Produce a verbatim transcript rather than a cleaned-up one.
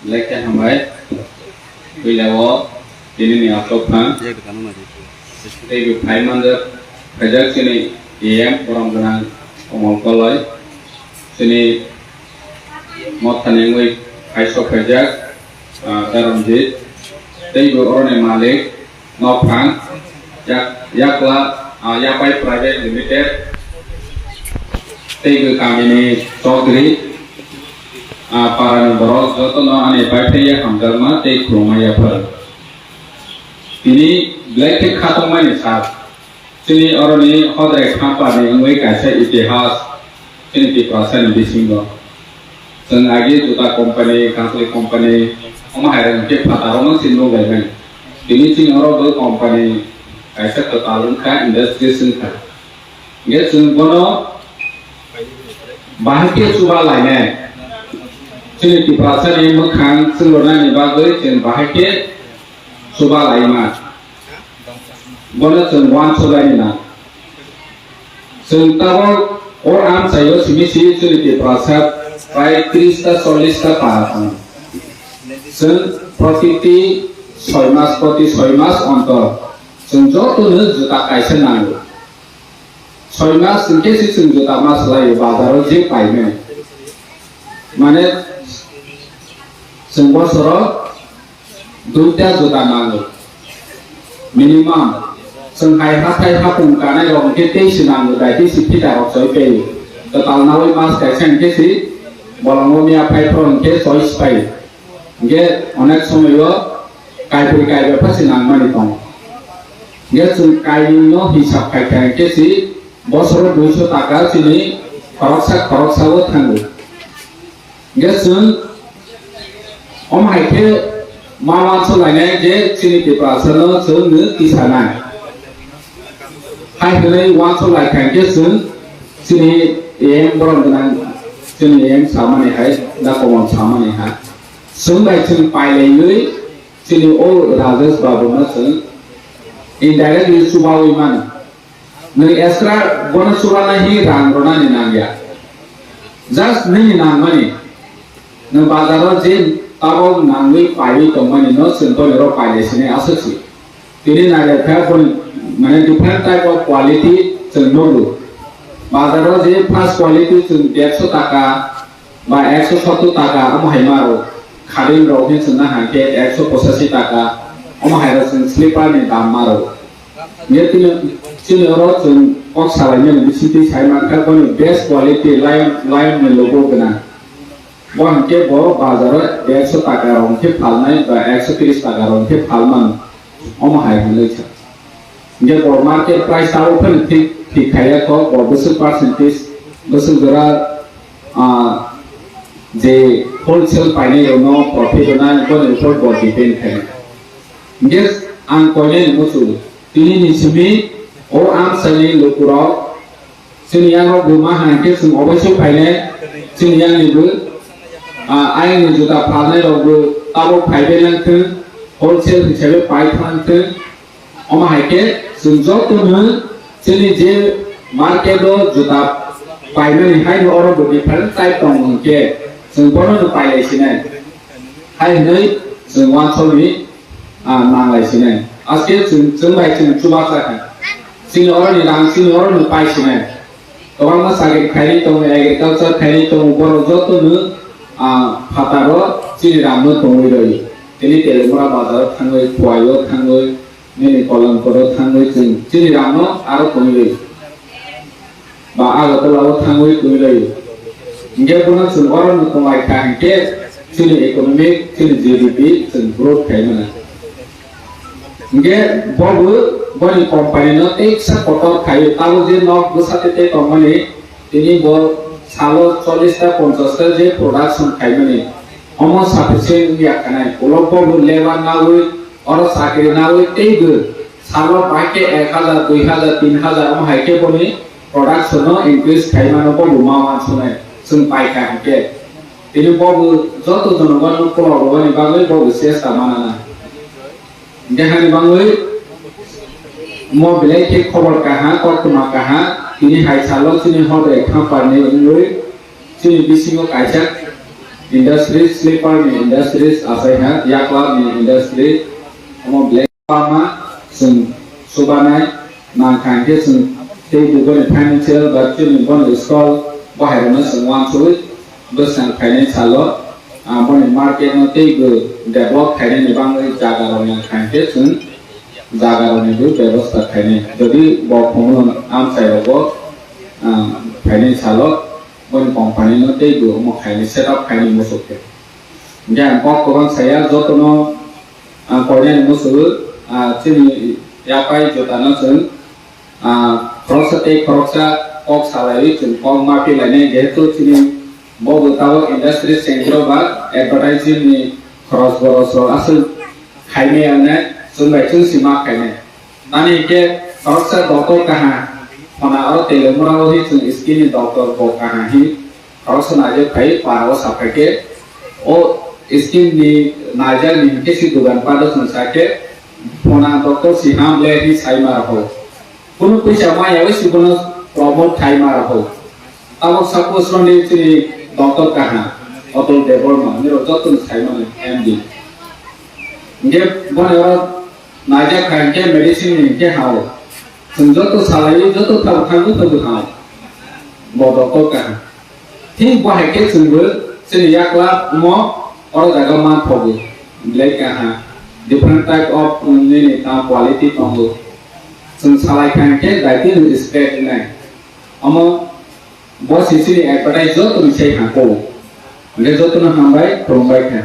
Lekha hambai, puila o tini ni asok phan. Tei bo phai manjak, phaijak chini A M borom gwnang Komol Koloi. Chini mothani wngwi phai sok phaijak, ah, Daronjit. Tei bo oroni malik. Nokphang, yak-, yakla, ah, Yapai Private Limited, tei bo kamini Chaudhary, ah, parani borok jotono ani bai phaiya hamjakma tei khulumma yaphar. Tini belai khe khatungmani sal. Chini oroni hodrai khampani wngwi kaisa itihas. Chini Tiprasani bisingo chwng agi juta company, kangkli company, omo hai rok khe phatarokno se nuk laimani. Tini chini oro bo company kaisa kwtal wngkha, industries wngkha. Hingkhe chwng bono bahai khe chuba lainai. Chini Tiprasani mwkhang chwng rwnani bagwi chwng bahai khe chuba laima. Bono chwng uansuk laina. Chwng tabok o amchaio simi si chwng Tiprasa prai tris ta chollish ta para tongo. Chwng protiti soi mas, proti soi mas ontor chwng jotono juta kaisa nango. Soi mas hwnkhe se chwng juta ma swlaio bazaro je paimani. Mane chwng bosoro duita juta nango. Minimum chwng hai hathai hapung kanai rok hwnkhe tei se nango dai tei se phita rok choi paio. Kwtal naui mas kaisa hwnkhe se bolongo miya phai phro hwnkhe choi se paio. Hingkhe onek somoio kaibri kaiba phasi nangmani tongo. Hingkhe chwng kainwino hisab khaikha hingkhe si bosoro duiso taka chini khoroksa khoroksao thango. Hingkhe chwng omo hai khe ma uansuk lainai je chini Tiprasano chwngno tisanai. Hai hwnwi uansuk laikha hingkhe chwng chini A M borom gwnang, chini A M samani hai, da Komol samani hai. Chwng bai chwng pailaiwi chini o Rajesh Babu no chwng indirectly chubaui mano. Nwng extra bono chubana hi rang rwnani nangya. Just nini nangmani. Nwng bazaro je tabok nangwi paiwi tongmani no chwng boni oro pailai sini aswk si. Tini nailai kha boni mane different type of quality chwng nugo. Bazaro je first quality chwng dersho taka ba ekso sottor taka omo hai maro, khading rok hin chwngna hangkhe ekso pochashi taka omo hai rok chwng slipper ni dam maro. Nge tini chini oro chwng kok salai mani bisingtwi sai mankha boni best quality lion, lion ni logo gwnang. Bo hangkhe bo bazaro ekso taka rok hwnkhe phalnai ba ekso tris taka rok hwnkhe phalmano. Omo hai hwnwi kha. Hingkhe bo market price tabuk phano thik, thik khaiya kho, bo bwswk percentage, bwswk jora, ah, je wholesale painai rokno profit rwnai, boni upor bo depend khainai. Hingkhe ang koinai ni muchung, tini ni simi o amchaini lukurok, chini yang rok bo ma hai khe chwng oboisoi phainai, chini yang ni bo, ah, ayang ni juta phalnai rok bo tabuk phaibai nang thung, wholesale hisabe pai thang thung. Omo hai khe chwng joto no chini je market o juta paimani hai no oro bo different type tongo hwnkhe chwng bono no pailai sinai. Hai hwnwi chwng uansukni, ah, nanglai sinai. Aske chwng, chwng bai chwng chubacha kha. Chini oroni rang, chini oroni pai sinai. Kwbangma chakri khainai tongo, agriculture khainai tongo, borok jotono, ah, phataro chini rangno tongwi rw-o. Tini Telemura bazaro thangwi, Khowai-o thangwi, nini Kolankoro thangwi chwng chini rangno aro tongwi rw-o. Ba Agartala o thangwi tongwi lai. Hingke bono chwng oro no tonglai kha hingke chini economic, chini G D P chwng growth khai mano. Hingke bobo boni company no teisa kotor khai, tabuk je nok bwsa tei tei tongmani, tini bo salo chollish ta ponchash ta je production khai mani, omo sufficient wngya khanai. Ulo bobo labour nawi, oro chakri nawi tei bo salo bahai khe ek hajar, dui hajar, tin hajar omo hai khe boni production no increase khai mano, bobo ma uansuknai chwng pai kha hingke. Tini bobo joto jonogon no kolok rwani bagwi bobo chesta manana. Hingke hani bangwi mo belai khe khobor kaha, koktwma kaha, tini hai salo chini hodai khampar ni wngwi chini bisingo kaisa Industries, slipper ni industries, asai ha, yakla ni industry, omo black pharma, chwng subanai, nangkha hwnkhe chwng tei buboni financial ba chini boni stall, bo hai rokno chwng uansugwi bwsang khainai salo, ah, boni market no tei bo develop khainani bagwi jaga rok nangkha hwnkhe chwng jaga rokni bo bebosta khainai. Jodi bo khumulwng amchai rogo, ah, phainai salo, boni company no tei bo omo khainai, set up khainai muchuk khe. Hingke ang kok kwbang saya jotono, ah, koinani muchuk, ah, chini yapai jotano chwng, ah, khoroksa tei khoroksa kok salaiwi chwng kok ma pilainai, jehetu chini bo bo tabok industry centro ba advertising ni khoros boros rok aswk khaimaya hwnwi chwng bai chwng si ma khainai. Nani hingke khoroksa doctor kaha phona oro Telemura o hi chwng skin ni doctor bo kaha hi khoroksa naijak phai para o saphaikhe o skin ni naijak ni hingke si dogan pado chwng sakhe phona doctor si ham le hi sai ma rokho. Kunu puisa maya wi si bono promote khai ma rokho. Tabok suppose roni chini doctor kaha Atul Debbarma niro joto ni sai mani M D. Hingke boni oro naijak kha hingke medicine ni hingke hao. Chwng joto salai joto tabuk thangwi tabuk hao. Bo doctor kaha. Thik bo hai khe chwngbo chini yakla omo oro jaga man thogo. Belai kaha. Different type of nini ta quality tongo. Chwng salai kha hingke daitino respect nai. Omo bo si chini advertise joto ni sai hangko. Hingke joto no hambai khulumbai kha.